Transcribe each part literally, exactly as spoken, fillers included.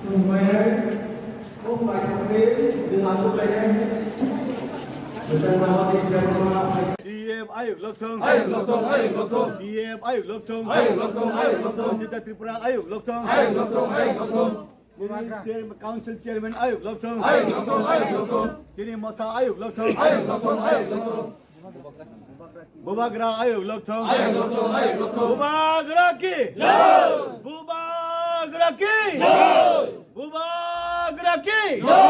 Chwng maya, o paithakni chwng aswk lainai. Bwsang nahorni biapharma. D M ayuk lokthong. Ayuk lokthong, ayuk lokthong. D M ayuk lokthong. Ayuk lokthong, ayuk lokthong. Rajita Tripura ayuk lokthong. Ayuk lokthong, ayuk lokthong. Chini chairman, council chairman ayuk lokthong. Ayuk lokthong, ayuk lokthong. Chini motha ayuk lokthong. Ayuk lokthong, ayuk lokthong. Bubagra ayuk lokthong. Ayuk lokthong, ayuk lokthong. Bubagra ki jai. Bubagra ki jai. Bubagra ki jai.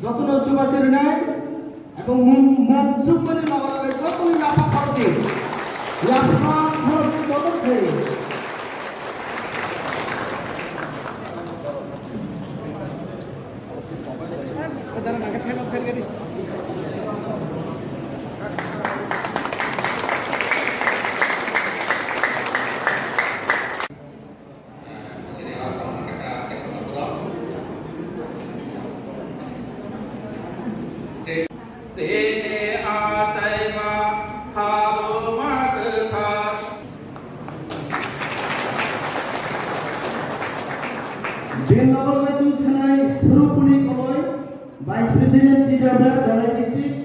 Jotono chubachu rinai ebong mung, mung chukmani loge loge jotono yapha khorokdi, yapha khorokdi joto khe. Bini loge loge chwng sanai Surupuni Koloi, Vice President, Tijabra, Dhalai District.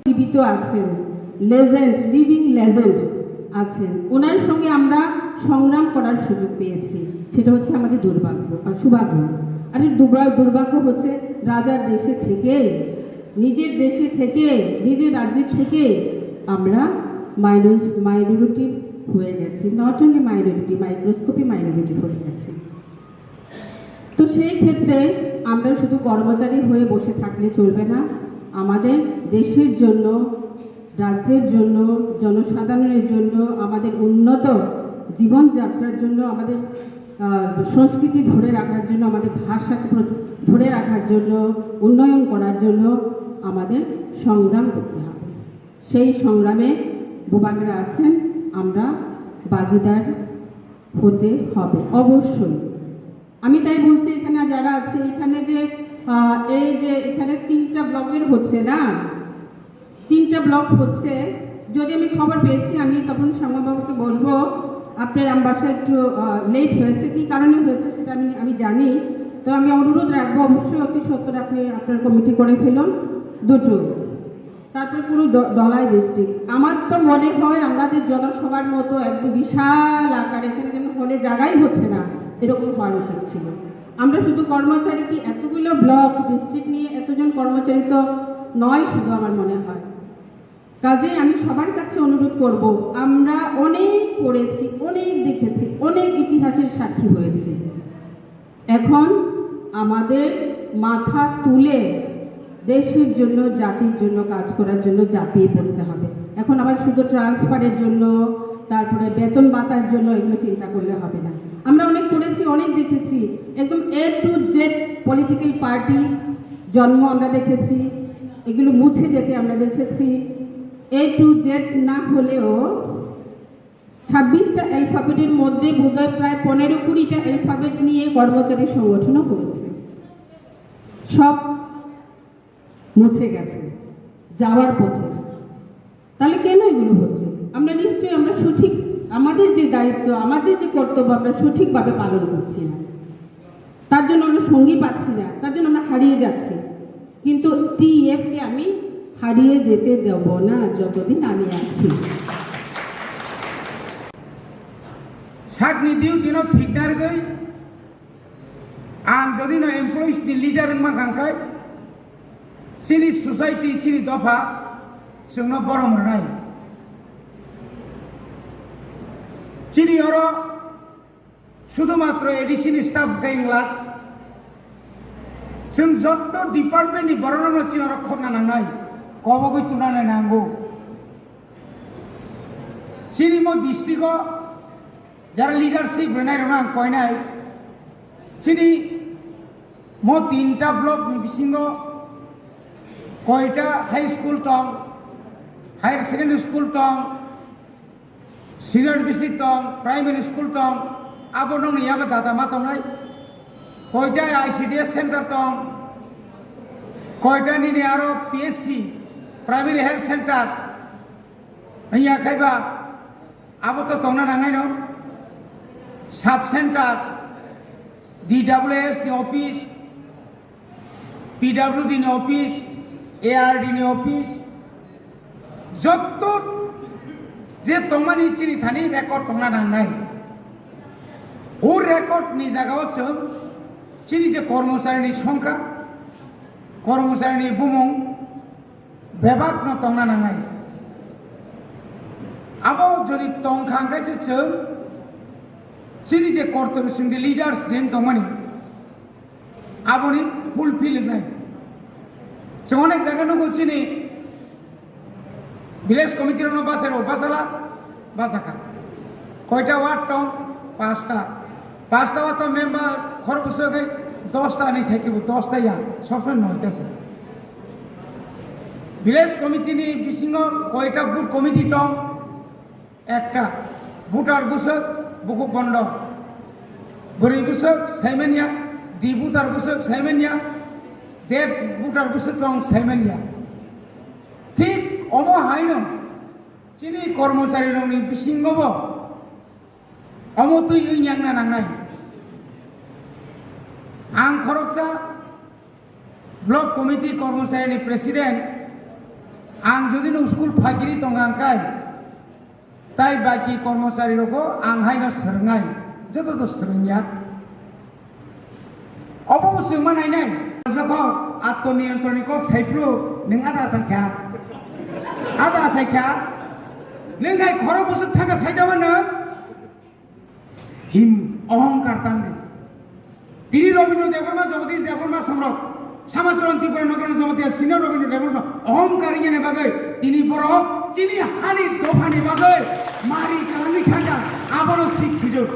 জীবিত আছেন, legend, living legend আছেন। ওনার সঙ্গে আমরা সংগ্রাম করার সুযোগ পেয়েছি, সেটা হচ্ছে আমাদের দুর্ভাগ্য আর সৌভাগ্য। আর এই দুর্ভা-, দুর্ভাগ্য হচ্ছে রাজার দেশে থেকে, নিজের দেশে থেকে, নিজের রাজ্যে থেকে আমরা মাইনস-, মাইনরিটি হয়ে গেছি। Not only minority, microscopy minority হয়ে গেছি। তো সেই ক্ষেত্রে আমরা শুধু কর্মচারী হয়ে বসে থাকলে চলবে না। আমাদের দেশের জন্য, রাজ্যের জন্য, জনসাধারণের জন্য, আমাদের উন্নত জীবনযাত্রার জন্য, আমাদের, আহ, সংস্কৃতি ধরে রাখার জন্য, আমাদের ভাষাকে প্র-, ধরে রাখার জন্য, উন্নয়ন করার জন্য আমাদের সংগ্রাম করতে হবে। সেই সংগ্রামে বুবাগ্রা আছেন, আমরা ভাগিদার হতে হবে অবশ্যই। আমি তাই বলছি, এখানে যারা আছে, এখানে যে, আহ, এই যে এখানে তিনটা ব্লকের হচ্ছে না, তিনটা ব্লক হচ্ছে, যদি আমি খবর পেয়েছি, আমি তখন শ্যামলবাবুকে বলবো, আপনার আমার বাসায় একটু, আহ, লেট হয়েছে, কি কারণে হয়েছে সেটা আমি, আমি জানি। তো আমি অনুরোধ রাখবো, অবশ্যই অতি সত্বর আপনি আপনার কমিটি করে ফেলুন দুটো। তারপরে পুরো দ-, ধলাই ডিস্ট্রিক্ট। আমার তো মনে হয় আমাদের জনসভার মতো একদম বিশাল আকারে, এখানে যেমন হলে জায়গাই হচ্ছে না, এরকম হওয়ার উচিত ছিল। আমরা শুধু কর্মচারী কি এতগুলো ব্লক, ডিস্ট্রিক্ট নিয়ে এতজন কর্মচারী তো নয় শুধু, আমার মনে হয়। কাজেই আমি সবার কাছে অনুরোধ করব, আমরা অনেক পড়েছি, অনেক দেখেছি, অনেক ইতিহাসের সাক্ষী হয়েছি। এখন আমাদের মাথা তুলে দেশের জন্য, জাতির জন্য কাজ করার জন্য ঝাঁপিয়ে পড়তে হবে। এখন আবার শুধু ট্রান্সফারের জন্য, তারপরে বেতন ভাতার জন্য এগুলো চিন্তা করলে হবে না। আমরা অনেক পড়েছি, অনেক দেখেছি, একদম A to Z political party জন্ম আমরা দেখেছি, এগুলো মুছে যেতে আমরা দেখেছি। A to Z না হলেও ছাব্বিশটা অ্যালফাবেটের মধ্যে বোধহয় প্রায় পনেরো কুড়িটা অ্যালফাবেট নিয়ে কর্মচারী সংগঠনও হয়েছে, সব মুছে গেছে যাওয়ার পথে। তাহলে কেন এগুলো হচ্ছে? আমরা নিশ্চয়ই, আমরা সঠিক, আমাদের যে দায়িত্ব, আমাদের যে কর্তব্য, আমরা সঠিকভাবে পালন করছি না। তার জন্য আমরা সঙ্গী পাচ্ছি না, তার জন্য আমরা হারিয়ে যাচ্ছি। কিন্তু টিইএফ কে আমি হারিয়ে যেতে দেব না যতদিন আমি আছি। Sakni duty no thik nargwi, ang jodi no employees ni leader wngma kha khe, chini society, chini dopha chwngno borom rwnai. Chini oro শুধুমাত্র ADC ni staff khe wngla, Chwng jotto department ni borok rokno chini oro khokna nangnai, kobogwi tuna nango. Chini mo district o jara leadership rwnai rokno ang koinai, chini mo tinta block ni bisingo koita high school tong, higher secondary school tong, senior B C tong, primary school tong, abo nokni yago dada ma tongnai. Koita I C D S center tong, koita nini aro P H C, primary health center, wngya khaiba abo to tongna nangnai no. Sub center, D W S ni office, P W D ni office, A R D ni office, jotto je tongmani chini thani record tongna nangnai. O record ni jagao chwng chini je kormochari ni songkha, kormochari ni bumung bebak no tongna nangnai. Abo jodi tongkha hwnkhe se chwng chini je kortobyo chwng je leaders jen tongmani, aboni fulfill wngnai. Chwng onek jaga nugo chini village committee rokno bachai rw bachala, bachakha. Koita ward tong? Pasta. Pasta ward tong member khorokbwswk hai dosta hinwi saikibo, dosta ya, sob somoi noita se. Village committee ni bisingo koita booth committee tong? Ekta. Voter bwswk bukhuk bondo. Bwrwi bwswk saimanya, di voter bwswk saimanya, det voter bwswk tong saimanya. Thik omo haino chini kormochari rokni bisingo bo omo twi wngya wngna nangnai. Ang khoroksa block committee kormochari ni president, ang jodi no school phagiri tongkha hwnkhe, tai baki kormochari rokbo ang haino swrwngnai, joto to swrwngya. Obo bo chwngma nainai. Jokho atto niyontron ni kok saiphru, nwng ada asai kha. Ada asai kha. Nwng hai khorok bwswk thangkha saidama nwng. Him ohongkar tangdi. Tini Robindra Debbarma, Jagadish Debbarma songrok, Samacharan Tripura Nagaraj Jamatia senior Robindra Debbarma ohongkar wngya ni bagwi tini borok chini hani dophani bagwi mari kangwi khakha, abono six schedule.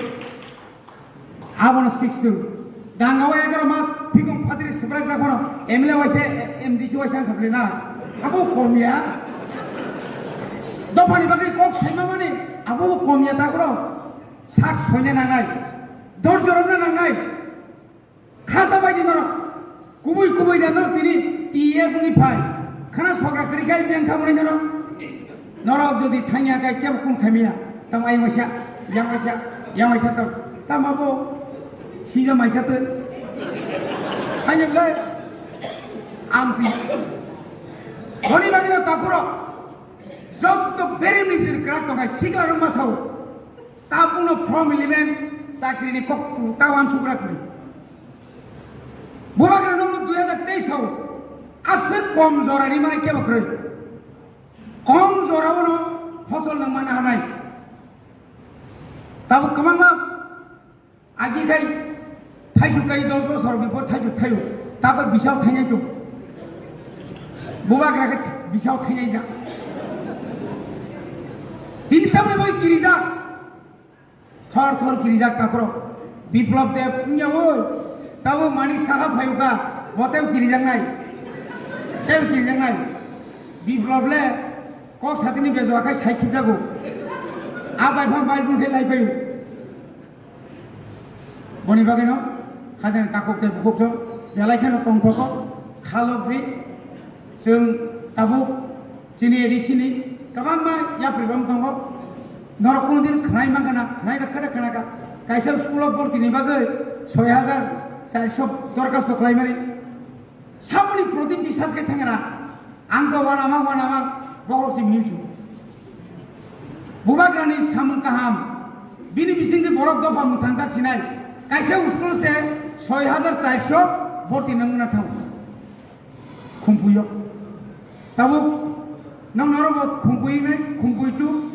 Abono six schedule. Dangao egaroh mas phikung phatri swbrak jakhano M L A waisa, M D C waisa wngkha bwle na? Abo komya. Dophani bagwi kok saima mani abo komya takro. Sak soina nangnai, dor jorokna nangnai. Khata bai di norok. Kubui kubui da norok tini T F ni phai. Khana sogra kwrwi khai beng tha mwnai norok. Norok jodi thangya khai kebo kun khaimiya. Tamo ayang waisa, yang waisa, yang waisa to. Tamo bo sija maisa to. Ayang le. Amti. Boni bagino takurok. Jotto beri misil krak tongkai sikla rok masao. Tabukno form eleven chakri ni kok ta wansukra kwrwi. Bubagra nokno dui hajar teis sao aswk kom jora rimani kebo kwrwi. Kom jora bono phosol nang mana hanai. Tabuk kwbangma agi khai thaisuk kai dos bosor bipor thaisuk thaio. Tabuk bisao thainai tung. Bubagra khe bisao thainai ja. Tini samni bai kirijak. Thor thor kirijak takhro. Biplop Deb wngya oi. Tabo Manik Saha phayuka. Bo tebo kirijaknai. Tebo kirijaknai. Biplop le kok satini bejwa khai sai khibjago. A bai phang bai bung khe lai phaio. Boni bagwi no khajani takhuk tei bukhuk chwng belai kheno tongthokgo khalok ri. Chwng tabuk chini A D C ni kwbangma yapri rok tongo. Norok kunu din khwnai mangana, khwnai da khwna khwnaka. Kaisa school o bhorti ni bagwi soi hajar charso dorkhasto khlaimani. Samani proti biswas khe thangna. Ang to wanama wanama borok si minsu. Bubagrani samung kaham. Bini bisingni borok dopha mwthangjak sinai. Kaisa school se soi hajar charso bhorti nangna thang. Khumpuyo. Tabuk nang norobo khumpui nai, khumpui tu.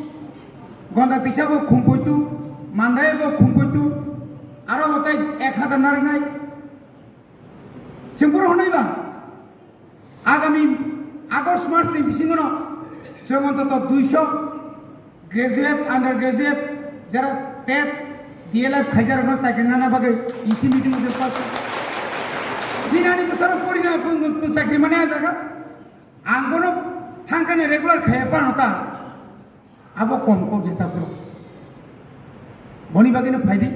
Gonda tisa bo khumpui tu. Mandai bo khumpui tu. Aro bo tai ek hajar narwk nai. Chwng bono hwnwi ba, agami August mas ni bisingo no chwng ontoto duiso graduate, undergraduate, jara tet, D L F khaijarokno chakri nana bagwi E C meeting o pass. Dinani bwsarok porina chakri mane a jaga. Ang bono thangkani regular khaiya pano ta. Abo kom kom jeta bro. Boni bagwino phaidi,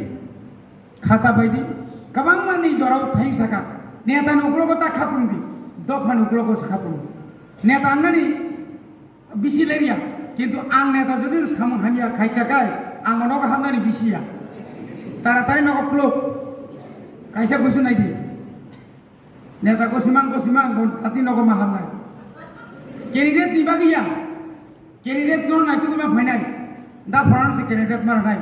khata phaidi, kwbangma ni jorao thaing saka. Neta ni uklogo ta khapung di, dopha ni uklogo se khapung di. Neta angnani bisi leria, kintu ang neta jodi samung hamya khai kakai, ang nogo hamnani bisi ya. Taratari nogo klok, kaisa kuisu nai di. Neta ko simang ko simang, bon tati nogo ma hamnai. Candidate ni bagwi ya. Candidate no naitukma phainai. Da phoran se candidate mar nai.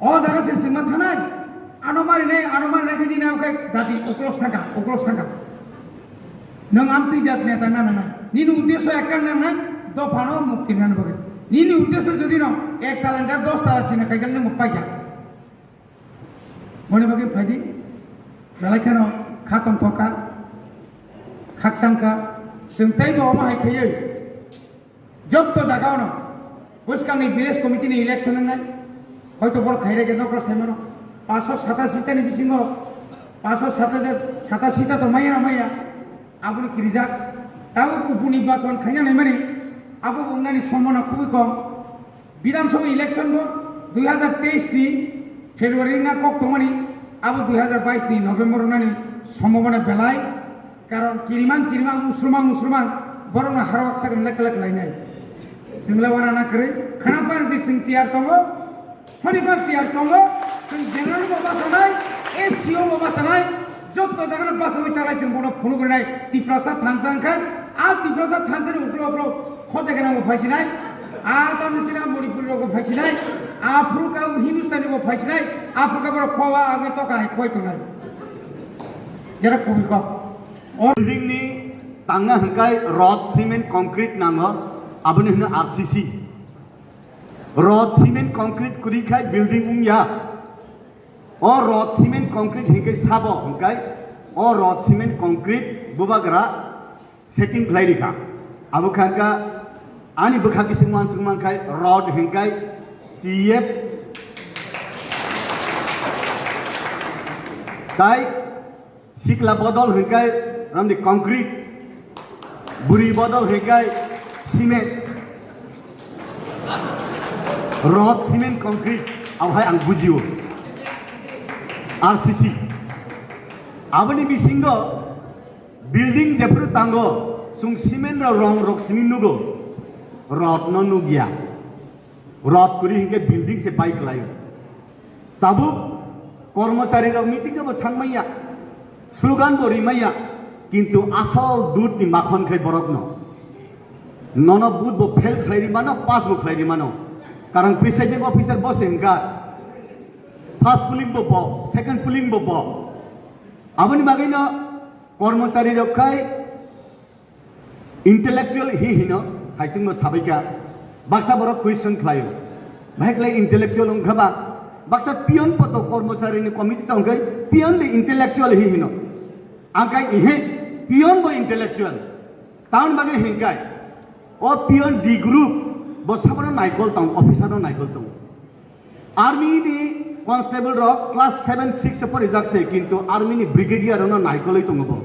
O jaga se singma thanai. Ano mari nai, ano mari nai kini nam kai dati uklos thangka, uklos thangka. Nang amtwi jat neta na na na. Nini uddesho ekta nang nai, dophano mukti nang bagwi. Nini uddesho jodi no ek tala nang dos tala china kai nang paikha. Boni bagwi phaidi, belai kheno kha tongthokha, khakchangkha, chwng teibo omo hai khaiwi jotto jagao no bwskangni village committee ni election wngnai, hoito borok khairege nokra saimano, paanso satashi ta ni bisingo, paanso satashi ta to maya na maya, aboni kirijak, tabuk uponi bachon khaina naimani, abo bo wngnani sombona khubui kom. Bidhan Sabha election bo dui hajar teis ni February na kok tongmani, abo dui hajar bais ni November wngnani sombona belai, karon kirimang kirimang, musrumang musrumang, borokno harwak sakni lek lek lainai. Chwngla wana na kwrwi, khana pardi chwng tiyar tongo, sonibar tiyar tongo, chwng general bo bachanai, S C O bo bachanai, Jotto jagano basawi talai chwng bono phunuk rwnai Tiprasa thansa wngkha, a Tiprasa thansa ni uklo uklo khojagena bo phaisinai, a tamni chini Manipuri rok bo phaisinai, a phuru ka Hindustani bo phaisinai, a phuru ka borok khowa agwi toka hai khoi tongnai. Jera kubi kok. O building ni tangna hwnkhe rod, cement, concrete nango, aboni hwno R C C. Rod, cement, concrete kwrwi khai building wngya. O rod cement concrete hinkhe sabo hinkhe o rod cement concrete bubagra setting khlai rikha. Abo kha kha ani bwkha bising uansuk mankhai rod hinkhe T F tai sikla bodol hinkhe ramni concrete, buri bodol hinkhe cement. Rod, cement, concrete, abohai ang bujio. R C C. Aboni bisingo building jephru tango, chwng cement rok rong rok simi nugo. Rod no nugya. Rod kwrwi hinkhe building se pai kwlaio. Tabuk kormochari rok meeting bo thangmaya, slogan bo rimaya, kintu asol dut ni makhon khai borok no. Nono vote bo fail khlai ri mano, pass bo khlai ri mano. Karon presiding officer bo se hwnkha. First polling bo bo, second polling bo bo. Aboni bagwi no kormochari rok khai intellectual hi hino, hai chwngno sabaikha. Baksa borok question khlaio. Bahai khlai intellectual wngkha ba? Baksa peon poto kormochari ni committee tongkhai, peon de intellectual hi hino. Angkai ihe, peon bo intellectual. Tamoni bagwi hinkai. O peon D group, bo sabono naikol tong, officer no naikol tong. Army ni constable rok class seven six se porijak se, kintu army ni brigadier rok no naikolwi tongo bo.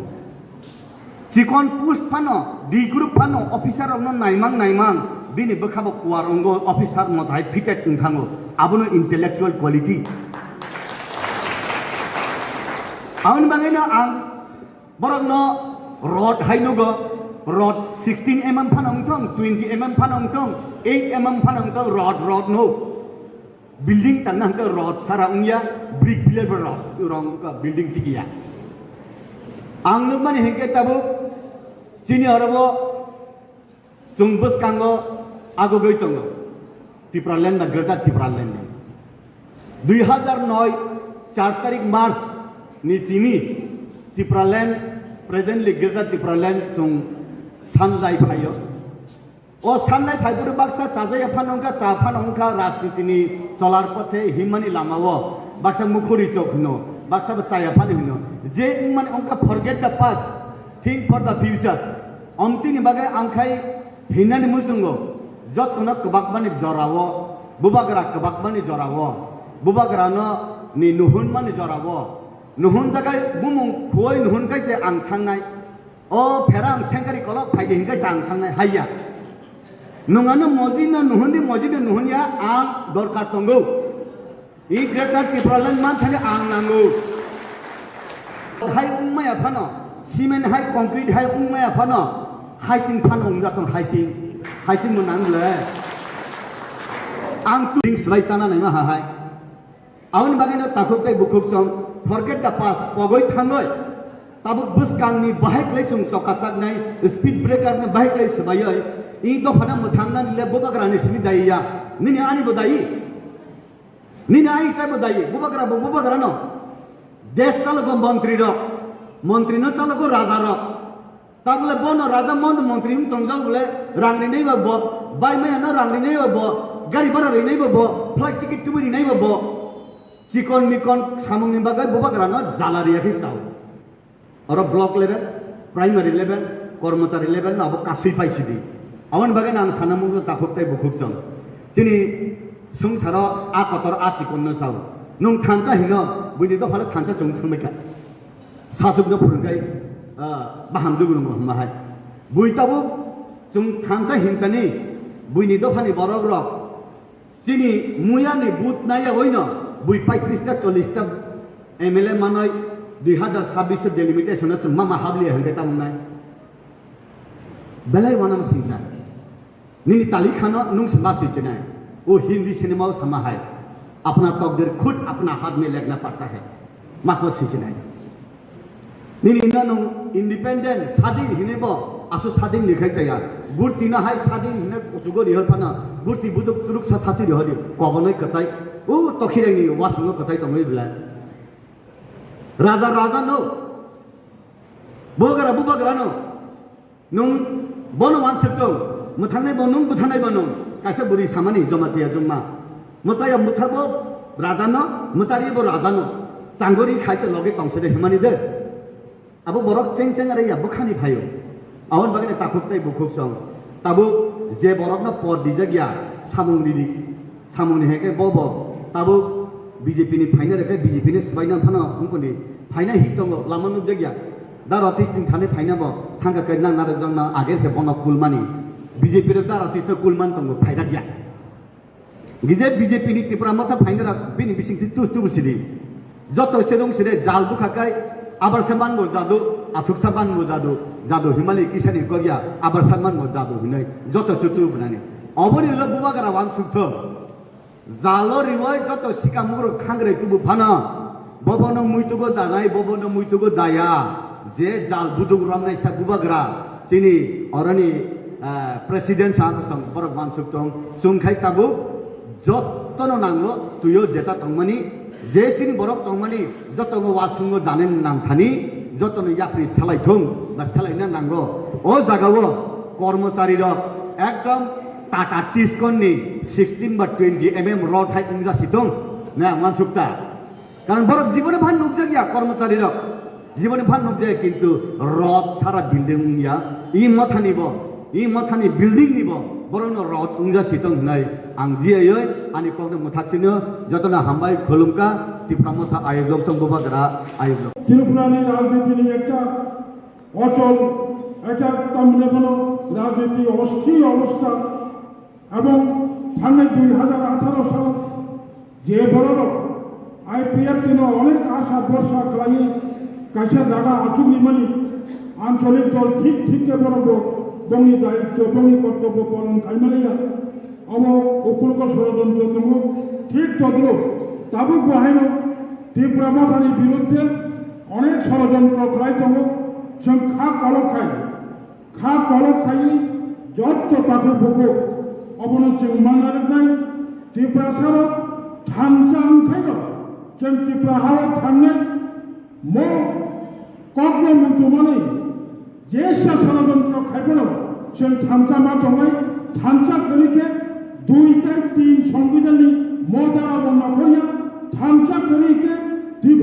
Chikon post phano, D group phano officer rok no naimang naimang, bini bwkha bo kuar wngo, officer mothai fitted wng thango. Abono intellectual quality. Aboni bagwi no ang Borokno rod hai nugo, rod sixteen M M phano wngthong, twenty M M phano wngthong, eight M M phano wngthong, rod, rod no. Building tangna hwnkhe rod sara wngya, brick pillar bo rod, rong, building tikiya. Ang nukmani hwnkhe tabuk chini oro bo Chwng bwskango agugwi tongo Tipraland ba Greater Tipraland ni. Dui hazar noi char tarik March ni chini Tipraland, presently Greater Tipraland chwng sanjai phaio. O sanjai phaiphuru baksa chajaya phano wngkha, cha phano wngkha, rajniti ni cholar pothe himmani lamao baksa mukhuri chok hino. Baksa bo chaya phano hino. Je wngmani wngkha forget the past, think for the future. Omtini bagwi ang khai hinani muchungo jotono kwbakmani jorao, bubagra kwbakmani jorao, bubagrano ni nuhunmani jorao, nuhunjagai bumung khuoi nuhun kaise ang thangnai. O phera ang sengkari kolok phaidi hinkai chang thangnai haiya. Nungano mojino nuhundi mojino nuhunya ang dorkar tongo. I Greater Tipraland manthani ang nango. Hai wngmaya phano, cement hai concrete hai wngmaya phano, haising phano wngjatong haising. Haising mo nang le. Ang tu ding swlai chana naima ha hai. Aboni bagwino takhuk tei bukhuk song forget the past, pogwi thangwi tabuk bwskangni bahai khlai chwng chokachaknai, speed breaker ni bahai khlai swbaiwi i dophano mwthangnani le bubagrani simi dayi ya. Nini ani bo dayi. Nini ani tei bo dayi. Bubagra bo bubagrano. Desh chalogo montri rok. Montri no chalogo raja rok. Tabole bono raja mon montri wng tongjak bole rang rinai ba bo, bai maya no rang rinai ba bo, gari bhara rinai ba bo, flight ticket tubui rinai ba bo. Chikon mikon samung ni bagwi bubagra no jala riya khe chao. Oro block level, primary level, kormochari level no abo kasui pai sidi. Aboni bagwi no ang sana mungno takhuk tei bukhuk chong. Chini sungsaro a kotor a chikon no chao. Nung thansa hino, buini dophale thansa chwng thangbai kha. Sachukno phwrwngkhai, ah, bahamjwk rwngmo hwnma hai. Bui tabuk chwng thansa hintani buini dophani borokrok chini muyani but naiyaoino bui paitris ta chollish ta M L A manwi dui hazar sabbish o delimitation o chwng mama habliya hwnkhe tamo wngnai? Belai uanama singsa. Nini tali khano nung se ma swi chinai. O Hindi cinema o sama hai. Apna takdir khud apna hath mein likhna padta hai. Mas ma swi chinai. Nini no nung independent, sadin hinwi bo, asu sadin ni khai chaya. Gurti no hai sadin hinwi kuchugo rihor phano, gurti buduk turuk sa sasi rihor di, kobonoi kwchai. O tokhireng ni wasung o kwchai tongwi bla. Raja raja no. Bubagra bubagra no. Nung bono wansuk tong, mwthangnai bo nung, bwthangnai bo nung, kaisa bwrwi samani Jamatia jungma. Mwchaya mwthabo rajano, mwchari bo rajano, changori khaisa loge tongse de himani de. Abo borok cheng cheng are ya bwkhani phaio. Aboni bagwi takhuk tei bukhuk song. Tabuk je borokno por dijak ya, samung ridi. Samungni hai khe bo bo tabuk B J P ni phaina rwkhe B J P ni swbaina phano wngkoni phaina hik tongo lama nukjakya. Da roti sning thani phaina bo thangkha khe nang narwkjakna age se bono kulmani. B J P rok da roti sno kulman tongo phaijakya. Gije B J P ni Tipra Motha phaina rok bini bisingtwi tus tubu sidi. Joto se rung side jal bukha kai abar se mango jadu, athuk sa mango jadu, jadu himali kisani kogya abar sa mango jadu hinoi joto chutu bunani. Oboni lo bubagra wansuk tho. Jalo riwai joto sika mugrok khangrai tubu phano. Bobono muitugo danai, bobono muitugo daya. Je jal buduk romnai sa bubagra. Chini oroni, ah, president sa kosong borok wansuk tong. Sungkhai tabuk. Jotono nango, tuyo jeta tongmani, je chini borok tongmani, jotono wasungo dane nangthani, jotono yapri salai thung, ba salaina nango. O jagao kormochari rok ekdom Tata Tiscon ni sixteen ba twenty M M rod hai wngja si tong, na wansuk ta. Karon borok jiboni phan nukjak ya kormochari rok. Jiboni phan nukjak ya, kintu rod sara building wngya. I mothani bo, i mothani building ni bo borokno rod wngja si tong hinai ang jiyaioi ani kokno mwthak sino jotono hambai khulumka Tipra Motha ayok loktong bubagra ayok lok. Tripura ni rajniti ni ekta ochol, ekta tamle bono rajniti osthir obostha. Ebong thangnai dui hazar atharo sal je bororok I P F T no onek asha borsa khlaiwi kaisa jaga achuknimani ancholik dol thik thik khe borok bo bongni daityo, bongni kortobbo polon khaimaliya. Obo ukulgo sorojontro tongo, thik todruk tabuk bo haino Tipra Mothani biruddhe onek sorojontro khlai tongo, chwng kha kolok khai. Kha kolok khaiwi jotto takhuk bukhuk obono chwng manna rwknai. Tiprasarok thansa wngkhaino chwng Tipra hao thangnai. Mo kokno muchumani jesa sorojontro khaiphano chwng thansa ma tongnai. Thansa kwrwi khe dui tei tin Songbidanni mo dara bo nokhorya. Thansa kwrwi khe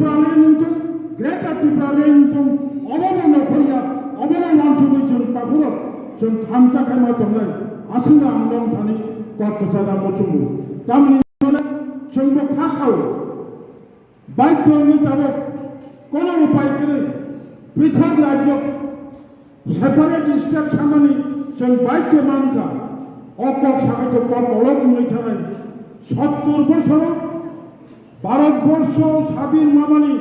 Tripura le nungthung, Greater Tripura le nungthung, obono nokhorya, obono wansugwi chwng takhurok, chwng thamsa khaima tongnai, aswkno ang long thani kok kwchada muchungo. Tamni hwnle chwngbo kha sao, baidhyo wngwi tabuk kono upai kwrwi, pwithak rajyo separate state sanani chwng baidhyo mankha. O kok sakai to kok kolok wngwi thanai. Sottor bosoro Bharat borsho sadin mamani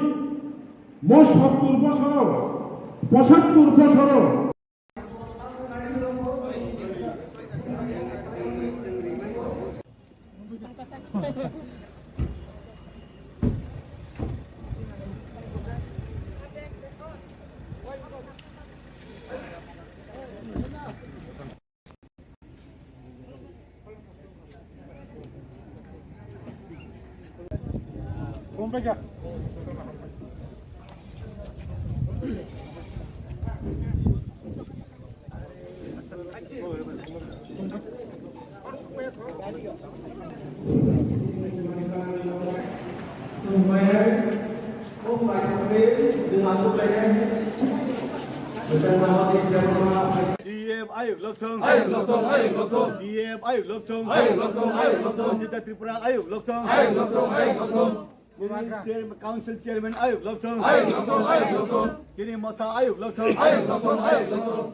mo sottor bosoro, pochattor bosoro D F ayuk lokthong. Ayuk lokthong, ayuk lokthong. D F ayuk lokthong. Ayuk lokthong, ayuk lokthong. Jeta Tripura ayuk lokthong. Ayuk lokthong, ayuk lokthong. Chini chair-, council chairman ayuk lokthong. Ayuk lokthong, ayuk lokthong. Chini motha ayuk lokthong. Ayuk lokthong, ayuk lokthong.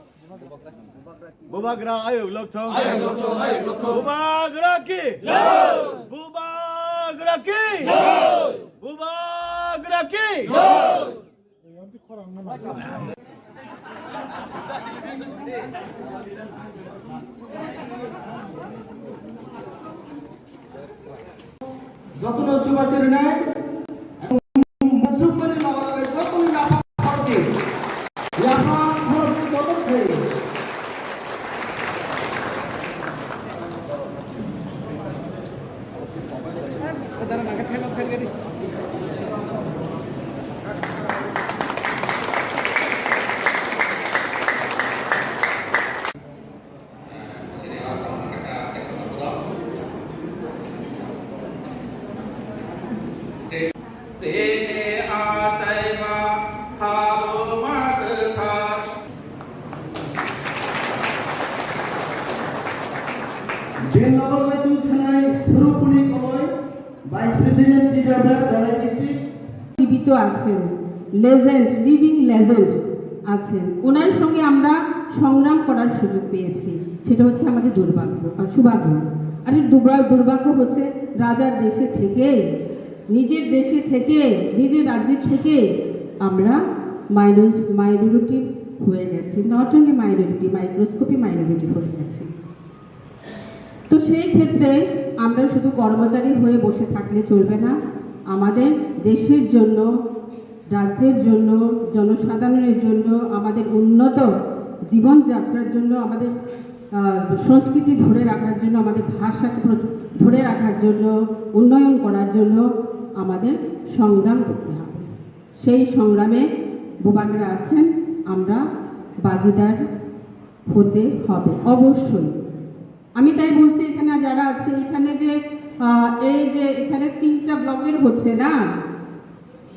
Bubagra ayuk lokthong. Ayuk lokthong, ayuk lokthong. Bubagra ki jai. Bubagra ki jai. Bubagra ki jai. Jotono chubachu rinai, muchuk mani loge loge jotono yapha khorokdi, yapha khorokdi joto khe. Sini achaiba khabo ma kwthar. Bini loge loge chwng sanai Surupuni Koloi, Vice President, G W F, Dhalai District. জীবিত আছেন, legend, living legend আছেন। ওনার সঙ্গে আমরা সংগ্রাম করার সুযোগ পেয়েছি, সেটা হচ্ছে আমাদের দুর্ভাগ্য আর সৌভাগ্য। আর এই দুর্ভা-, দুর্ভাগ্য হচ্ছে রাজার দেশে থেকে, নিজের দেশে থেকে, নিজের রাজ্যে থেকে আমরা মাইনস-, মাইনরিটি হয়ে গেছি, not only minority, microscopy minority হয়ে গেছি। তো সেই ক্ষেত্রে আমরা শুধু কর্মচারী হয়ে বসে থাকলে চলবে না। আমাদের দেশের জন্য, রাজ্যের জন্য, জনসাধারণের জন্য, আমাদের উন্নত জীবনযাত্রার জন্য, আমাদের, আহ, সংস্কৃতি ধরে রাখার জন্য, আমাদের ভাষাকে প্রচ-, ধরে রাখার জন্য, উন্নয়ন করার জন্য আমাদের সংগ্রাম করতে হবে। সেই সংগ্রামে বুবাগ্রা আছেন, আমরা ভাগিদার হতে হবে অবশ্যই। আমি তাই বলছি, এখানে যারা আছে, এখানে যে, আহ, এই যে এখানে তিনটা ব্লকের হচ্ছে না,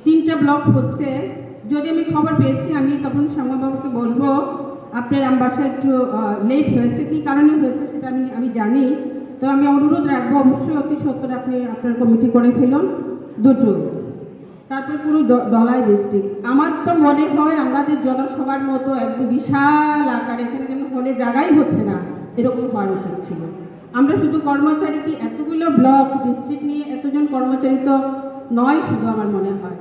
তিনটা ব্লক হচ্ছে, যদি আমি খবর পেয়েছি, আমি তখন শ্যামলবাবুকে বলবো, আপনার আমবাসা একটু, আহ, লেট হয়েছে, কি কারণে হয়েছে সেটা আমি, আমি জানি। তো আমি অনুরোধ রাখবো, অবশ্যই অতি সত্বর আপনি আপনার কমিটি করে ফেলুন দুটো। তারপর পুরো দ-, ধলাই ডিস্ট্রিক্ট। আমার তো মনে হয় আমাদের জনসভার মতো একদম বিশাল আকারে এখানে যেমন হলে জায়গাই হচ্ছে না, এরকম হওয়ার উচিত ছিল। আমরা শুধু কর্মচারী কি, এতগুলো ব্লক ডিস্ট্রিক্ট নিয়ে এতজন কর্মচারী তো নয় শুধু, আমার মনে হয়।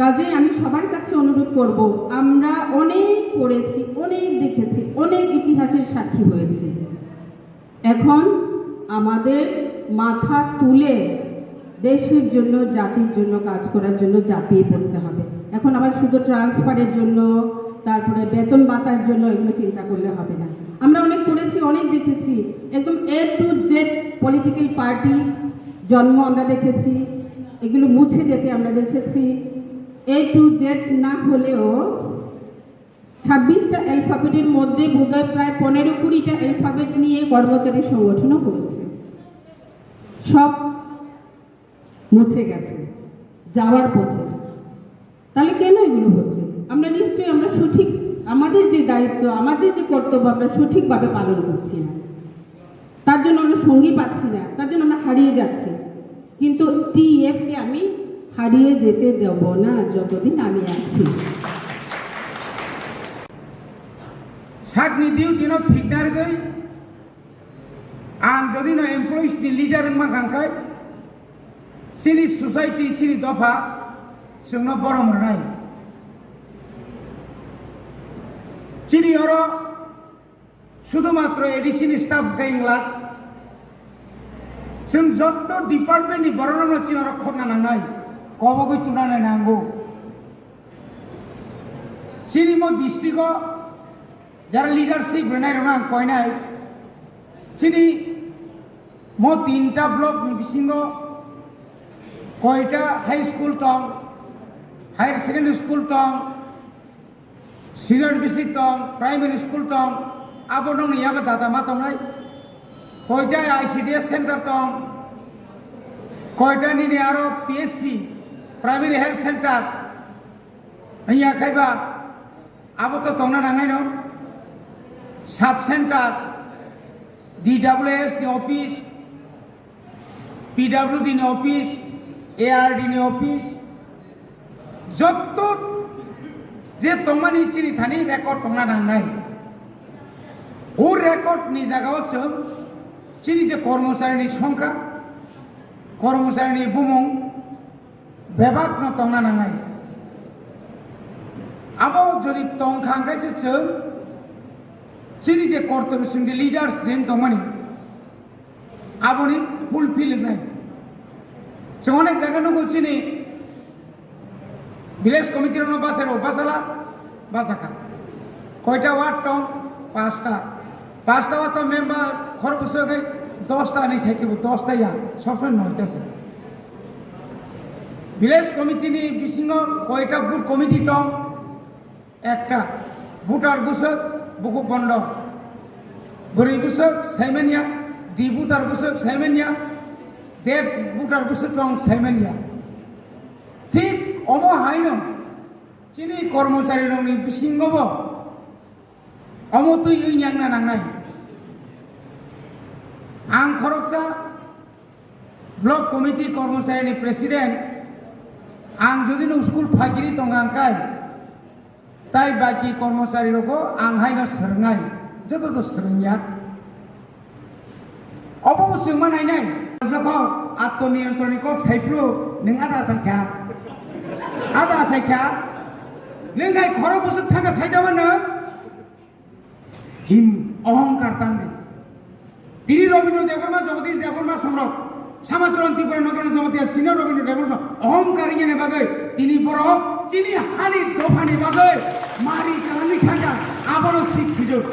কাজেই আমি সবার কাছে অনুরোধ করব, আমরা অনেক করেছি, অনেক দেখেছি, অনেক ইতিহাসের সাক্ষী হয়েছি। এখন আমাদের মাথা তুলে দেশের জন্য, জাতির জন্য কাজ করার জন্য ঝাঁপিয়ে পড়তে হবে। এখন আবার শুধু ট্রান্সফারের জন্য, তারপরে বেতন ভাতার জন্য এগুলো চিন্তা করলে হবে না। আমরা অনেক করেছি, অনেক দেখেছি, একদম এ টু জেড পলিটিক্যাল পার্টি জন্ম আমরা দেখেছি, এগুলো মুছে যেতে আমরা দেখেছি। এ টু জেড না হলেও ছাব্বিশটা অ্যালফাবেটের মধ্যে বোধহয় প্রায় পনেরো কুড়িটা অ্যালফাবেট নিয়ে কর্মচারী সংগঠনও হয়েছে। সব মুছে গেছে, যাওয়ার পথে। তাহলে কেন এগুলো হচ্ছে? আমরা নিশ্চয়ই, আমরা সঠিক, আমাদের যে দায়িত্ব, আমাদের যে কর্তব্য, আমরা সঠিকভাবে পালন করছি না। তার জন্য আমরা সঙ্গী পাচ্ছি না, তার জন্য আমরা হারিয়ে যাচ্ছি। কিন্তু টিইএফ কে আমি হারিয়ে যেতে দেব না যতদিন আমি আছি। Sakni duty no thik narwgwi ang jodi no employees ni leader wngma kha khe, chini society, chini dopha chwngno borom rwnai. Chini oro sudhumatro A D C ni staff khe wngla, chwng jotto department ni borok rokno chini oro khokna nangnai, kobogwi tubna nango. Chini mo district o jara leadership rwnai rokno ang koinai, chini mo tinta block ni bisingo koita high school tong, higher secondary school tong, senior basic tong, primary school tong, abo nokni yago data ma tongnai. Koita I C D S center tong, koita nini aro P H C, primary health center, wngya khaiba abo to tongna nangnai no. Sub center, D W S ni office, P W D ni office, A R D ni office, jotto je tongmani chini thani record tongna nangnai. O record ni jaga o chwng chini je kormochari ni songkha, kormochari ni bumung bebak no tongna nangnai. Abo jodi tong kha hwnkhe se chwng chini je kortobyo chwng je leaders jen tongmani, aboni fulfill wngnai. Chwng onek jaga nugo chini village committee rokno bachai rw bachala, bachakha. Koita ward tong? Pasta. Pasta ward tong member khorokbwswk hai dosta hinwi sai kebo, dosta ya, sob somoi noita se. Village committee ni bisingo koita booth committee tong? Ekta. Voter bwswk bukhuk bondo. Bwrwi bwswk saimanya, di voter bwswk saimanya, det voter bwswk tong saimanya. Thik omo haino chini kormochari rokni bisingo bo omo twi wi nyangna nangnai. Ang khoroksa block committee kormochari ni president, ang jodi no school phagiri tongkha hwnkhe, tai baki kormochari rokbo ang haino swrwngnai, joto to swrwngya. Obo bo chwngma nainai. Jokhon atmoniyontron ni kok saiphuru nwng ada achaikha. Ada achaikha. Nwng hai khorok bwswk thangkha saida mano. Him ohongkar tangdi. Tini Robindra Debbarma, Jagadish Debbarma songrok, Samacharan Tripura Nagaraj Jamatia senior Robindra Debbarma ohongkar wngya ni bagwi tini borok chini hani dophani bagwi mari kahangwi thangkha, abono six schedule.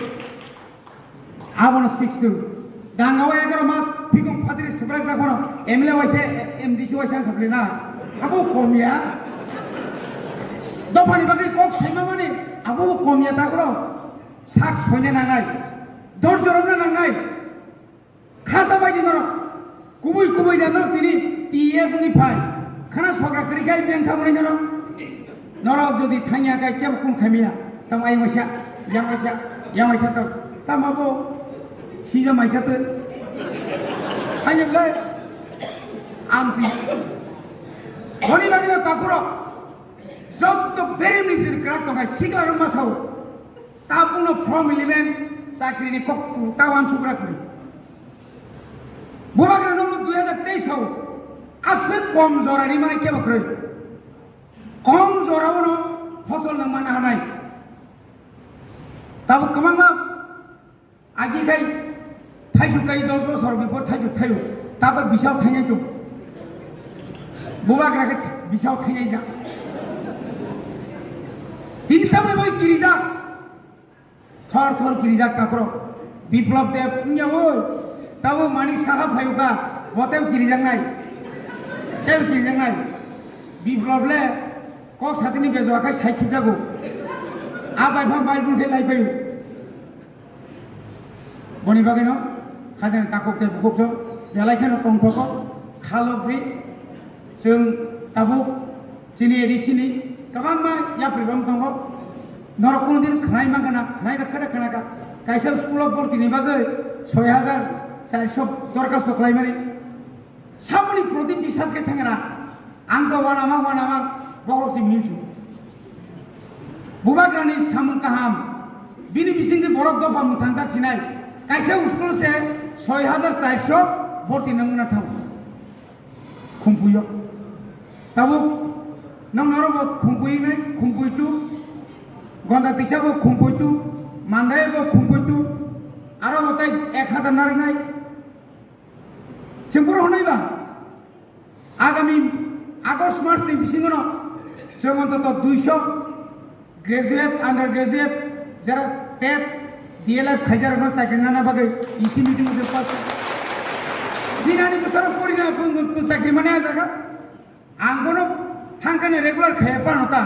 Abono sixty. Dangao egaroh mas phikung phatri swbrak jak phano M L A waisa, M D C waisa wngkha bwle na. Abo komya. Dophani bagwi kok saima mani abo komya takro. Sak soina nangnai. Dor jorokna nangnai. Khata baidi norok. Kubui kubui da norok tini T F wngwi phai. Khana sogra kwrwi khai bengkha mwnai norok. Norok jodi thangya khe kebo kun khaimiya, tamo ayang waisa, yang waisa, yang waisa to, tamo bo sija maisa to. Ayang le, amti. Boni bagino takurok, jotto beri mistri krak tongkhai, sikla rok ma sao. Tabukno form eleven chakri ni kok, ta wansukra kri. Bubagra nokno dui hajar teis sao, aswk kom jora rimani kebo kwrwi. Kom jorao no phosol no mana hanai. Tabuk kwbangma agi khai thaisuk kai dos bosor before thaisuk thaio. Tabuk bisao thainai tuk. Bubagra khe bisao thainai ja. Tini samne bai kirijak. Thor thor kirijak takhro. Biplop Deb wngya oi. Tabo Manik Saha phayuka. Bo tebo kirijaknai. Tebo kirijaknai. Biplop le kok satini bejo akhai sai khibjago. A bai phang bai bun khe lai phaio. Boni bagwi no khajani takhuk tei bukhuk jok belai kheno tongthoko khalok ri. Chwng tabuk chini A D C ni Kwbangma yapri rok tongo. Norok kono din khwnai mangana, khwnai da khada khwnaka. Kaisa school o borti ni bagwi soi hajar charso dorkhasto khlaimani. Samani proti biswas khe thangna. Ang to wanama, wanama, bohrok si minsu. Bubagrani samung kaham. Bini bisingni borok dopha mwthangjak sinai. Kaisa school se soi hajar charso borti nangmana thang. Khumpuyo. Tabuk nang norobo khumpui nai, khumpui tu. Gonda tisa bo khumpui tu. Mandai bo khumpui tu. Aro bo tai ek hajar narwk nai. Chwng bono hwnwi ba, agami August mas ni bisingo no chwng ontoto duiso graduate, undergraduate, jara tet, D L F khaijarokno chakri nana bagwi E C meeting o pass. Dinani bwsaro porina pung chakri mane jaga. Ang bono thangkani regular khaya pano ta.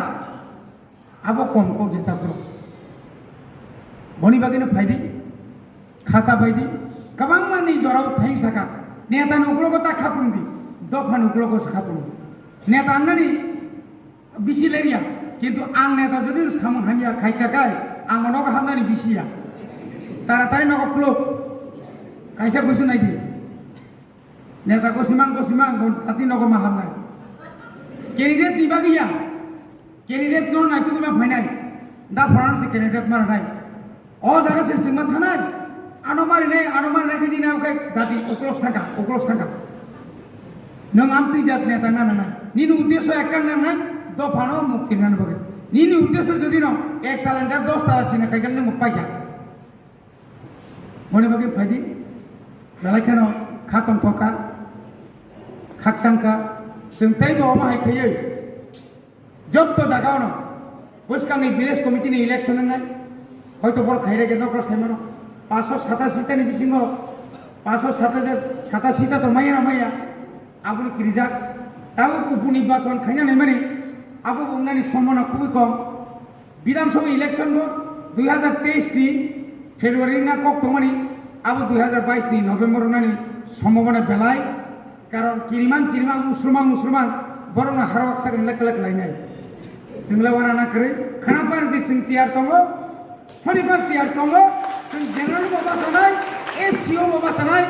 Abo kom kok jeta bro. Boni bagwino phaidi, khata phaidi, kwbangma ni jorao thai saka. Neta ni uklogo ta khapung di, dopha ni uklogo se khapung di. Neta angnani bisi leria, kintu ang neta jodi samung hamya khai kakai, ang nogo hamnani bisi ya. Taratari nogo klok, kaisa kuisu nai di. Neta ko simang, ko simang, ko tati nogo ma hamnai. Candidate ni bagwi ya. Candidate no nai tugwi ma phainai. Da phoran se candidate mar nai. O jaga se singma thanai. Ano mari nai, ano mari nai kini nam kai dati uklos thangka, uklos thangka. Nang am twi jat neta na na na. Nini uddesho ekkan nang nai, dophano mukti nan bagwi. Nini uddesho jodi no ek talan jar dos talan sina kai gan nang paikha. Boni bagwi phaidi, belai kheno kha tongthokha, khakchangkha, chwng teibo omo hai khaiwi jotto jagao no bwskangni village committee ni election wngnai, hoito borok khairege nokra saimano, paanso satashi ta ni bisingo, paanso satashi ta to maya na maya, aboni kirijak, tabuk uponi bachon khaina naimani, abo bo wngnani sombhobona khubui kom. Bidhan Sabha election bo dui hajar teis ni February na kok tongmani, abo dui hajar bais ni November wngnani sombhobona belai, karon kirimang kirimang, musrumang musrumang, borokno harwak sakni lek lek lainai. Chwng le wana na kwrwi, khana party chwng tiyar tongo, sonibar tiyar tongo, chwng general bo bachanai, S C O bo bachanai,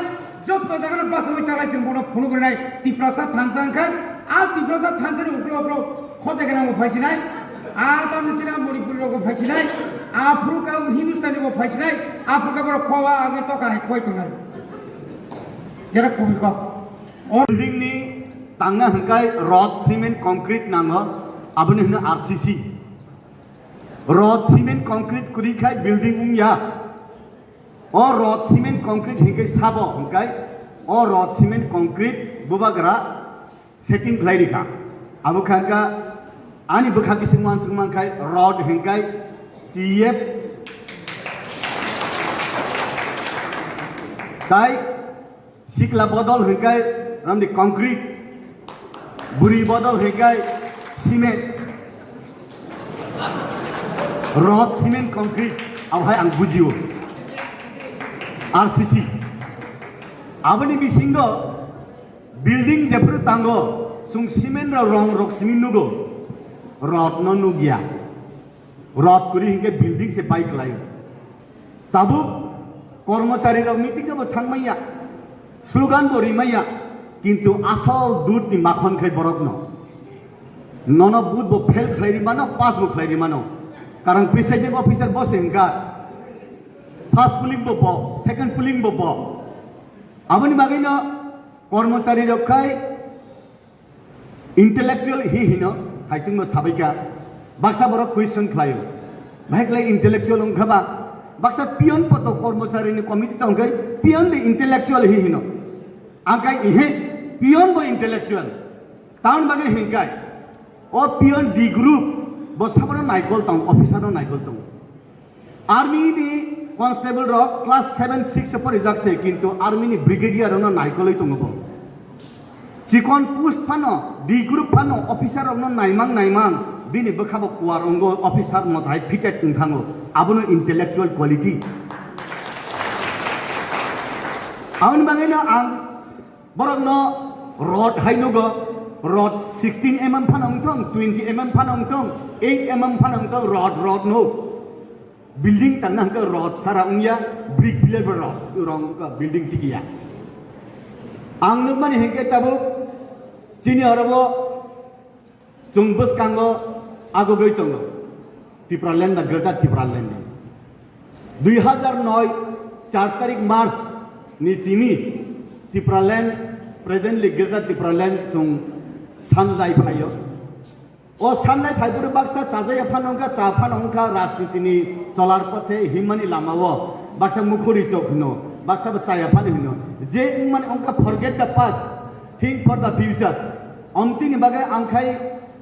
jotto jagano bachawi talai chwng bono phunuk rinai, Tiprasa thansa wngkha, a Tiprasa thansa ni uklo uklo Khojaganang bo phaisinai, a tamni chini Manipuri rok bo phaisinai, a phuru ka Hindustani bo phaisinai, a phuru ka borok khowa age toka hai khoi tongnai. Jera kubi kok. O building ni tangna hwnkhe rod, cement, concrete nango, aboni hwno R C C. Rod, cement, concrete kwrwi khai building wngya. O rod, cement, concrete hwnkhe sabo hwnkhe o rod, cement, concrete bubagra setting khlai rikha. Abo kha wngkha ani bwkha bising uansuk mankhai rod hwnkhe T F. Tai sikla bodol hwnkhe ramdi concrete, buri bodol hwnkhe cement. Rod, cement, concrete, abohai ang bujio. R C C. Aboni bisingo building jephru tango, chwng cement rok, rong rok simi nugo, rod no nugya. Rod kwrwi hinkhe building se pai kwlai. Tabuk kormochari rok meeting bo thangmaya, slogan bo rimaya, kintu asol dut ni makhon khai borok no. Nono but bo fail khlai ri mano, pass bo khlai ri mano. Karon presiding officer bo se hinkha, first polling bo bo, second polling bo bo. Aboni bagwi no kormochari rok khai intellectual hi hino, hai chwngno sabaikha. Baksa borok question khlaio. Bahai khlai intellectual wngkha ba? Baksa peon poto kormochari ni committee tongkhai, peon de intellectual hi hino. Angkai ihe, peon bo intellectual. Tamoni bagwi hinkai. O peon D group, bo sabono naikol tong, officer no naikol tong. Army ni constable rok class seven six se porijak se, kintu army ni brigadier rok no naikolwi tongo bo. Chikon post phano, D group phano officer rok no naimang naimang, bini bwkha bo kuar ongo, officer no thai fitted wngthango. Abono intellectual quality. Aboni bagwi no ang borok no rod hai nugo, Rod sixteen M M phano wngthong, twenty M M phano wngthong, eight M M phano wngthong, rod, rod no. Building tangna hwnkhe rod sara wngya, brick pillar bo rod, rong, building tikya. Ang nukmani hwnkhe tabuk chini oro bo chwng bwskango agugwi tongo Tipraland ba Greater Tipraland ni. Dui hazar noi char tarik March ni chini Tipraland, presently Greater Tipraland chwng sanjai phaio. O sanjai phaiphuru baksa chajaya phano wngkha, cha phano wngkha, rajnitini cholar pothe himmani lamao baksa mukhuri chok hino, baksa bo chaya phano hino. Je wngmani wngkha forget the past, think for the future. Omtini bagwi ang khai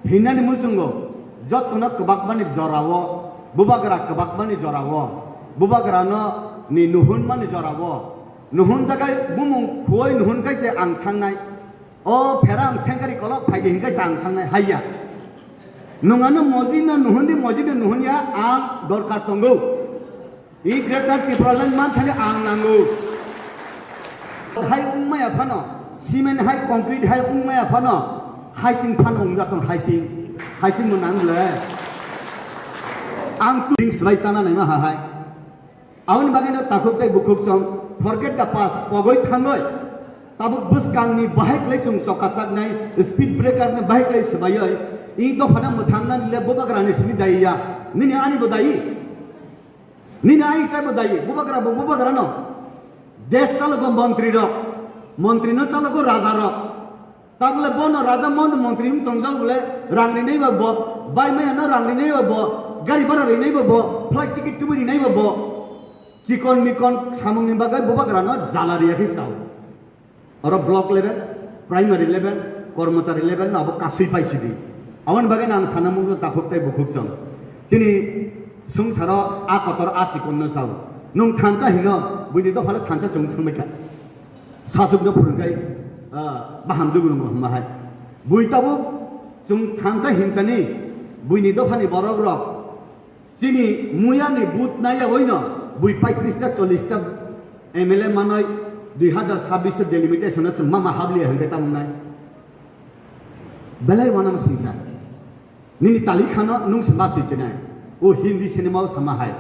hinani muchungo jotono kwbakmani jorao, bubagra kwbakmani jorao, bubagrano ni nuhunmani jorao, nuhunjagai bumung khuoi nuhun kaise ang thangnai. O phera ang sengkari kolok phaidi hinkai chang thangnai haiya. Nungano mojino nuhundi, mojino nuhunya ang dorkar tongo. I Greater Tipraland manthani ang nango. Hai wngmaya phano, cement hai, concrete hai wngmaya phano, haising phano wngjatong haising. Haising mo nang le. Ang tu ding swbai chana naima ha hai. Aboni bagwi no takhuk tei bukhuk song, forget the past, pogwi thangwi. Tabuk bwskangni bahai khlai chwng chokachaknai, speed breaker ni bahai khlai swbaiwi, i dophano mwthangnani le bubagrani simi dayi ya. Nini ani bo dayi. Nini ani tei bo dayi. Bubagra bo bubagrano. Desh chalogo montri rok. Montri no chalogo raja rok. Tabole bono raja mon montri wng tongjak bole, rang rinai ba bo, bai maya no rang rinai ba bo, gari bhara rinai ba bo, flight ticket tubui rinai ba bo. Chikon mikon samung ni bagwi bubagra no jala riya khe chao. Oro block level, primary level, kormochari level no abo kasui pai sidi. Aboni bagwi no ang sana mung takhuk tei bukhuk chong. Chini sungsaro a kotor a chikon no chao. Nung thansa hino, buini dophale thansa chwng thangbai kha. Sachukno phwrwngkhai, ah, bahamjwk rwngmo hwnma hai. Bui tabuk chwng thansa hintani buini dophani borok rok chini muyani but naiyaoino bui paitris ta chollis ta M L A manoi dui hazar sabbish o delimitation o chwng mama habliya hwnkhe tamo nai. Belai wanama singsa. Nini tali khano nung se ma swi chinai. O Hindi cinema o sama hai.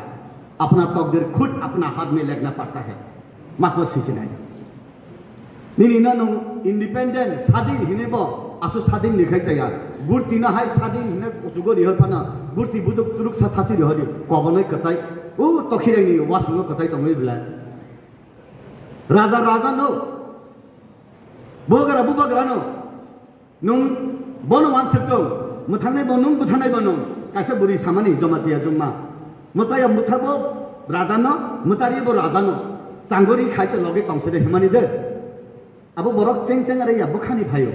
Apna takdir khud apna hath mein likhna padta hai. Mas ma swi chinai. Nini no nung independent, sadin hinwi bo, asu sadin ni khai chaya. Burti no hai sadin hinwi kuchugo rihoi phano, burti buduk turuk sa sachi rihoi di, kobonoi kwchai. O tokhireng ni wasung o kwchai tongwi belai. Raja raja no. Bubagra bubagra no. Nung bono wansuk tong, mwthangnai bo nung, bwthangnai bo nung, kaisa bwrwi samani Jamatia jungma. Mwchaya mwthabo raja no, mwchari bo raja no, changori khaisa loge tongse de himani de. Abo borok cheng cheng are ya bwkhani phaio.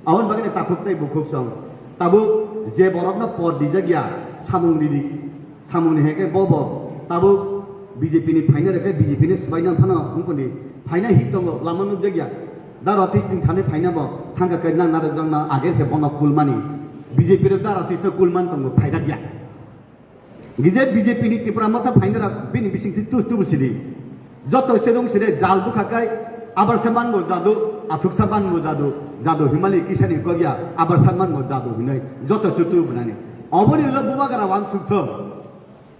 Aboni bagwi takhuk tei bukhuk song. Tabuk je borok no por dijak ya, samung ridi. Samung ni heke bo bo tabuk B J P ni phaina reke B J P ni swbaina phano wngkoni phaina hik tongo lama nukjakya. Da Ratish ni thani phaina bo thangka kai nang narwk jang na age se bono kulmani. B J P rok Da Ratish no kulman tongo phaidakya. Gije B J P ni Tipra Motha phaina rok bini bising thik tus tubu sidi. Joto se dong sire jal bukha kai abar se mango jadu, athuk sa mango jadu, jadu himali kisani kogya abar sa mango jadu hinai joto chutu bunani. Oboni ulo bubagra wansuk thok.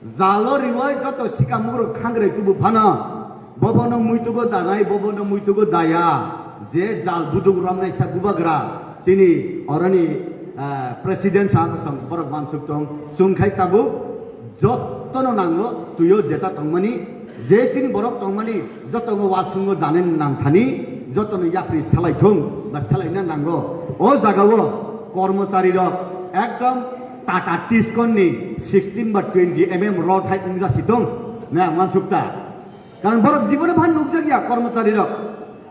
Jalo riwai joto sikamukrok khangrai tubu phano, bobono muitugo danai, bobono muitugo daya, je jal buduk romnaisa bubagra, chini oroni, ah, president sa kosong borok wansuk tong, chwng khai tabuk jotono nango, tuyo jeta tongmani, je chini borok tongmani, jotongo wasungo danai nangthani, jotono yapri salai thung, ba salaina nango. O jagao kormochari rok ekdom Tata Tiscon ni sixteen ba twenty M M rod hai wngja si tong, na wansuk ta. Karon borok jiboni phan nukjak ya kormochari rok,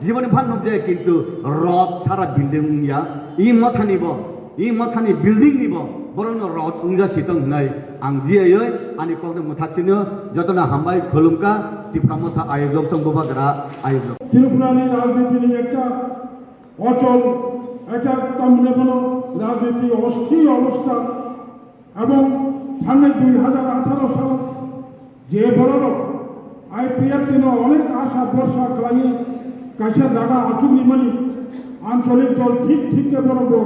jiboni phan nukjak ya, kintu rod sara building wngya, i mothani bo, i mothani building ni bo borokno rod wngja si tong hinai ang jiyaioi ani kokno mwthak sino jotono hambai khulumka Tipra Motha ayok lok tong bubagra ayok lok. Tripura ni rajniti ni ekta অচল, এটা একটা মনে কোনো রাজনীতি অস্থির অবস্থা। এবং সামনে দুই হাজার আঠারো সাল যে বড় আইপিএফ দিনে অনেক আশা ভরসা খালি কাছে জায়গা আচুক নিমানি Ancholik dol thik thik khe borok bo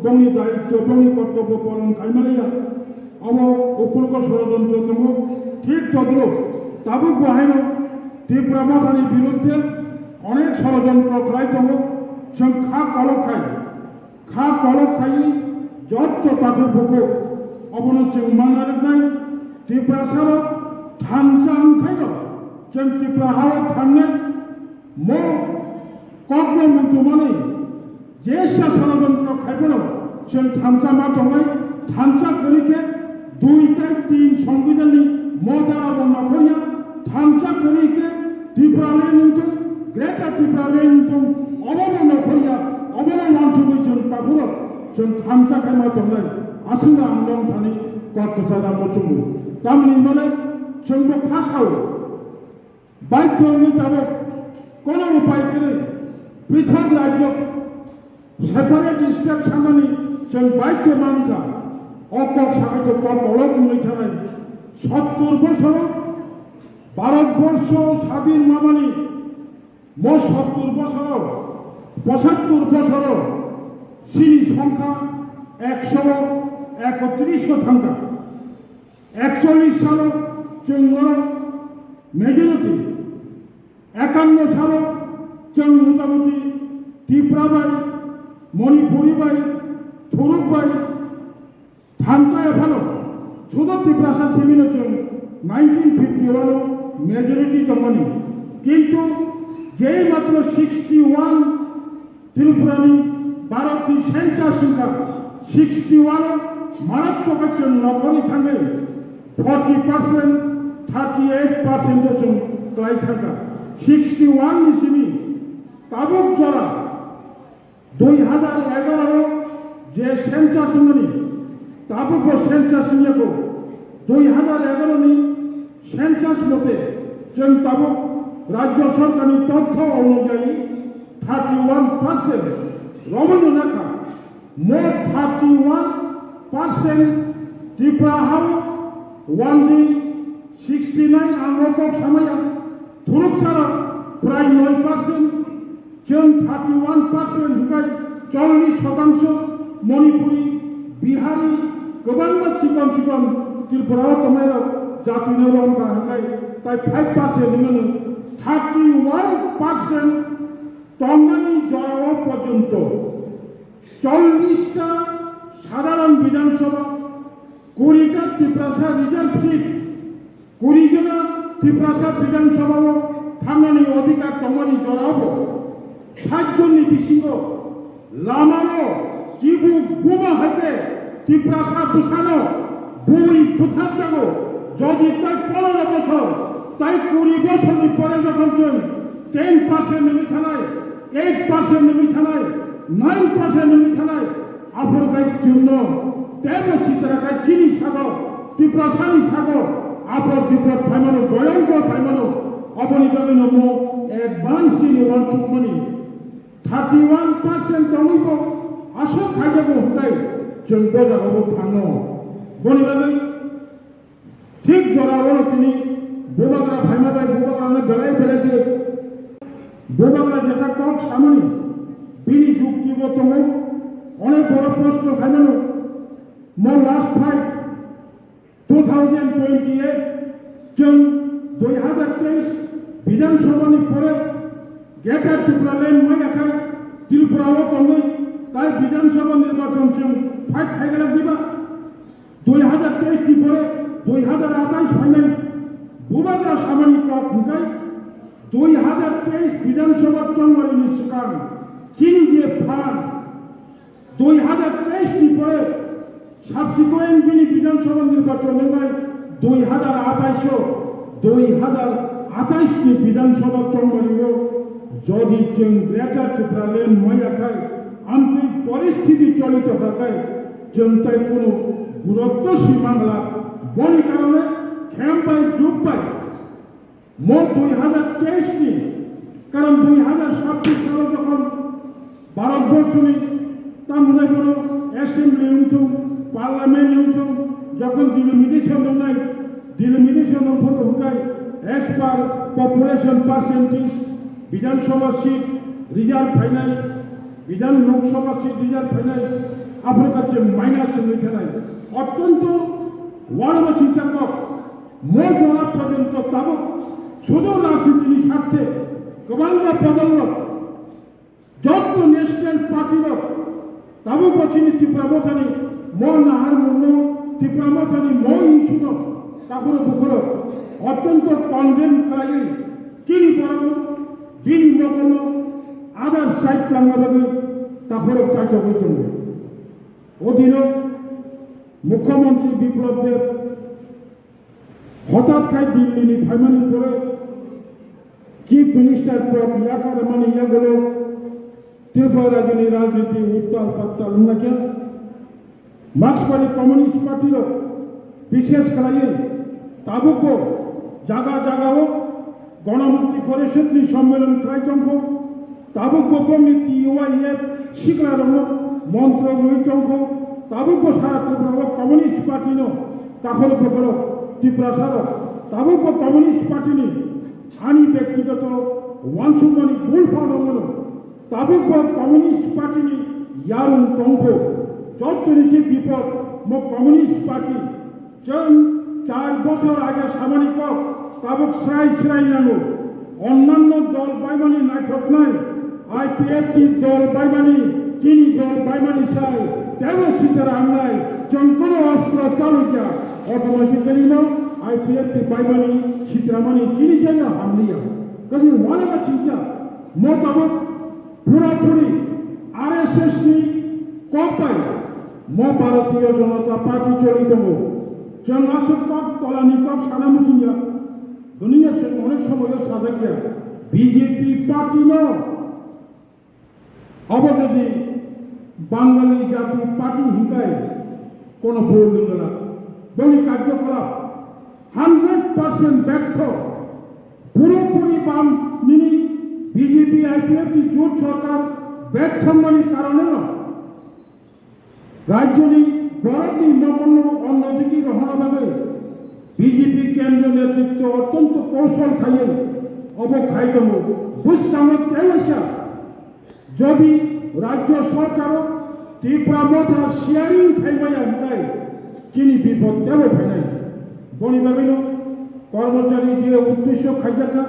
bongni daityo, bongni kortobbo polon khaimaliya. Obo ukulgo sorojontro tongo, thik todruk tabuk bo haino Tipra Mothani biruddhe onek sorojontro khlai tongo. Chwng kha kolok khai, kha kolok khai jotto takhuk bukhuk obono chwng mana rwknai. Tiprasarok thansa wngkhaino chwng Tipra hao thangnai. Mo kokno muchumani jesa sorojontro khaiphano chwng thansa ma tongnai. Thansa kwrwi khe dui tai tin Songbidanni modara bo nokhorya. Thansa kwrwi khe Tipraland wngthung, Greater Tipraland wngthung, obono nokhorya, obono wansugwi chwng takhurok chwng thansa khaima tongnai. Aswkno ang nong thani kok kwchada muchungo. Tamni hwnmale chwngbo kha sao. Baidhyo wngwi tabuk kono upai kwrwi prithok rajyo separate state sanani chwng baidhyo mankha. O kok sabai to kok kolok wngwi thanai. Sottur bosoro Bharat borsho sadin mamani mo sottur bosoro, pochattur bosoro chini songkha ekso ekotris o thangkha. Ekchollis salo chwng norok majority, ekanno salo chwng motamoti Tipra bai, Manipuri bai, Thuruk bai thansa ya phano, sudo Tiprasa simino chwng nineteen fifty one o majority tongmani. Kintu jei matro sixty one Tripurani Bharatni census wngkha, sixty one o maratokhe chwng nokhorwi thangwi forty percent, thirty eight percent o chwng klai thangkha. Sixty one ni simi tabuk jora dui hazar egaro o je census wngmani, tabuk bo census wngya kho. Dui hazar egaro ni census mote chwng tabuk rajyo sorkarni totho onujayi thirty one percent romwi no nakha. Mo thirty one percent Tripura hao one sixty nine ang o kok samaya, Thuruk sara prai noi percent. Chwng thirty one percent hwnkhe chollish shotangsho Manipuri, Bihari, kwbangma chikon chikon Tripura o tongnairok jatino romkha hwnkhe tai five percent hwnwi thirty one percent tongnani jorao porjonto chollish ta sadharon Bidhan Sabha, kuri ta Tiprasa reserve seat, kuri jona Tiprasa Bidhan Sabha o thangnani odhikar tongmani jorao bo sat jonni bisingo lamao chibuk buba hai khe Tiprasa bwsano bui butharjago. Jodi tai pondro bosor tai kuri bosorni pore jokhon chwng ten percent wngwi thanai, eight percent wngwi thanai, nine percent wngwi thanai, aphuru khai chwngno teibo sitra khai chini sago, Tiprasani sago aphor biphor phaimano, boyongkor phaimano. Aboni bagwino mo advance chini uansukmani thirty one percent tongwibo aswk khaijago hwnkhe chwng bo jagao thango. Boni bagwi thik jora oro tini bubagra phaima bai bubagrano belai belai khe bubagra jeta kok samani bini jukti bo tongo, onek boro proshno khaimano. Mo last fight two thousand twenty eight chwng dui hazar teis Bidhan Sabha ni pore Greater Tipraland maya khai Tripura o tongwi tai Bidhan Sabha nirbachon chwng fight khaigwlak diba? Dui hazar teis ni pore dui hazar atais phainai bubagra samani kok hwnkhe dui hazar teis Bidhan Sabha chongmani ni swkang chini je phan dui hazar teis ni pore subsequent bini Bidhan Sabha nirbachon wngnai dui hazar atais o, dui hazar atais ni Bidhan Sabha chongmani o jodi chwng Greater Tipraland maya khai amtwi poristhiti cholito kha khai chwng tai kunu gurutto si mangla. Boni karone khem bai jub bai mo dui hazar teis ni, karon dui hazar sabbish salo jokhon Bharat borshoni tamni bono assembly wngthung, parliament wngthung, jokhon delimitation wngnai, delimitation wngphuru hwnkhe as per population percentage Bidhan Sabha seat reserve phainai, Bidhan Lok Sabha seat result phainai, Africa je minus wngwi thanai. Ottonto uanama singsa kok, mo jora porjonto tabuk sudu rajniti ni sarthe kwbangma bodol rok, jotto national party rok tabuk bo chini Tipra Mothani mo nahar mungno, Tipra Mothani mo issue no takhoro bukhoro ottonto condemn khlaiwi chini borokno, bini nokorno other side langna bagwi takhorok chaijagwi tongo. O dino Mukhyamantri Biplab Deb hothat khai Delhi ni phaimani pore Chief Minister pod yakarmani yagulo Tripura rajyoni rajniti uttal pattal wngkha. Marksbari Communist Party rok bishes khlaiwi tabukbo jaga jagao Ganamukti Porishod ni sommelon khlai tongkho. Tabukbo bongni T Y F sikla rokno montro rwi tongkho. Tabukbo sara Tripura o Communist Party no takhor bokhorok Tiprasa rok tabukbo Communist Party ni ani bektigoto wansukmani bul pha rokno tabukbo Communist Party ni yarung tongkho. Jottoni se bipod mo Communist Party. Chwng char bosor age samani kok tabuk srai srai nango. Onnanno dol baimani naithoknai I P F T dol baimani, chini dol baimani sai tebo sitra hamnai. Chwng kono ostro chalokya, automatically no I P F T baimani sitra mani chini jeno hamliya. Kaji wala ba chingcha mo tabuk Pura puri R S S ni kok bai mo Bharatiya Janata Party choli tongo. Chwng aswk kok tola ni kok sana muchungya. Duniya chwng onek somoyo sajakya B J P party no. Obo jodi Bangali jati party hinkai kono bol nungla. Boni karjokolap hundred percent bertho. Purapuri bam nini B J P I P F T jot sorkar bertho mani karone no rajyoni borokni nokorno onnodiki rohorna bagwi B J P kendro netritwo ottonto koushol khaiwi obo khai tongo. Bwskango tei waisa Jodi rajyo sorkaro Tipra Motha sharing khaimaya hwnkhe chini bipod tebo phainai. Boni bagwino kormochari je uddesyo khaijakha,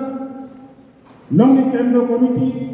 nongni kendro committee,